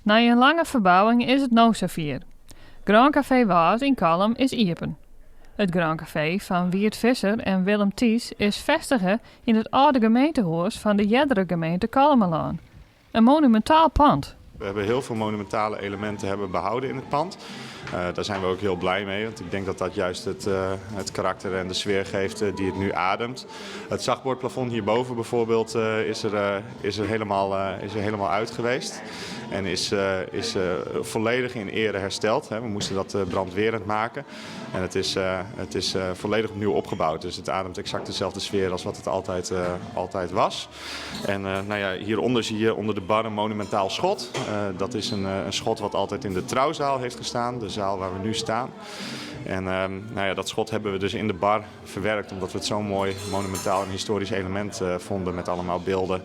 Nei in lange ferbouwing is it no safier. Grand Café Wâld yn Kollum is iepen. It Grand Café fan Wierd Visser en Willem Thies is festige yn it âlde gemeentehûs fan de eardere gemeente Kollumerlân. In monumintaal pand. We hebben heel veel monumentale elementen hebben behouden in het pand. Daar zijn we ook heel blij mee, want ik denk dat dat juist het karakter en de sfeer geeft die het nu ademt. Het zachtboardplafond hierboven bijvoorbeeld is er helemaal uit geweest. En is volledig in ere hersteld. Hè. We moesten dat brandwerend maken. En het is volledig opnieuw opgebouwd. Dus het ademt exact dezelfde sfeer als wat het altijd was. En nou ja, hieronder zie je onder de bar een monumentaal schot. Dat is een schot wat altijd in de trouwzaal heeft gestaan, de zaal waar we nu staan. En nou ja, dat schot hebben we dus in de bar verwerkt, omdat we het zo'n mooi monumentaal en historisch element vonden met allemaal beelden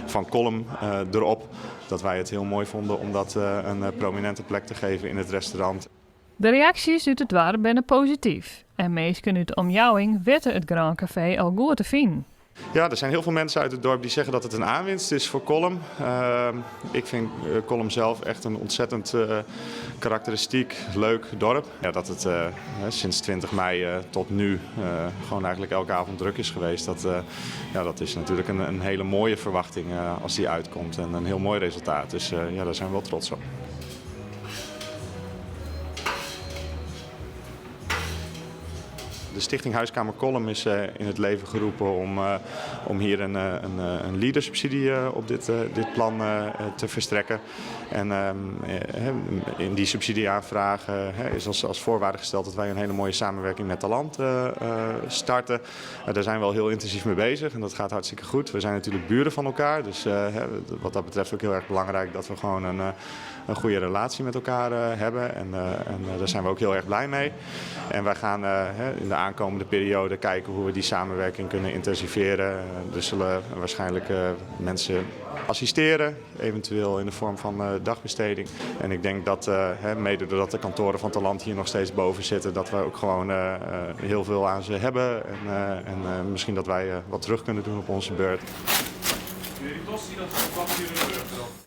van Kollum erop. Dat wij het heel mooi vonden om dat een prominente plek te geven in het restaurant. De reaksjes út it doarp binne posityf. En minsken út de omjouwing witte it Grand Café al goed te finen. Ja, er zijn heel veel mensen uit het dorp die zeggen dat het een aanwinst is voor Kollum. Ik vind Kollum zelf echt een ontzettend karakteristiek, leuk dorp. Ja, dat het sinds 20 mei tot nu gewoon eigenlijk elke avond druk is geweest. Dat, ja, dat is natuurlijk een hele mooie verwachting als die uitkomt en een heel mooi resultaat. Dus ja, daar zijn we wel trots op. De Stichting Huiskamer Kollum is in het leven geroepen om hier een leadersubsidie op dit plan te verstrekken. En in die subsidieaanvraag is als voorwaarde gesteld dat wij een hele mooie samenwerking met Talant starten. Daar zijn we al heel intensief mee bezig en dat gaat hartstikke goed. We zijn natuurlijk buren van elkaar, dus wat dat betreft ook heel erg belangrijk dat we gewoon een goede relatie met elkaar hebben. En daar zijn we ook heel erg blij mee. En wij gaan in de aankomende periode kijken hoe we die samenwerking kunnen intensiveren. Er zullen waarschijnlijk mensen assisteren, eventueel in de vorm van dagbesteding. En ik denk dat, mede doordat de kantoren van Talant hier nog steeds boven zitten, dat we ook gewoon heel veel aan ze hebben. En misschien dat wij wat terug kunnen doen op onze beurt. Die tosti, dat kwam hier in de burger.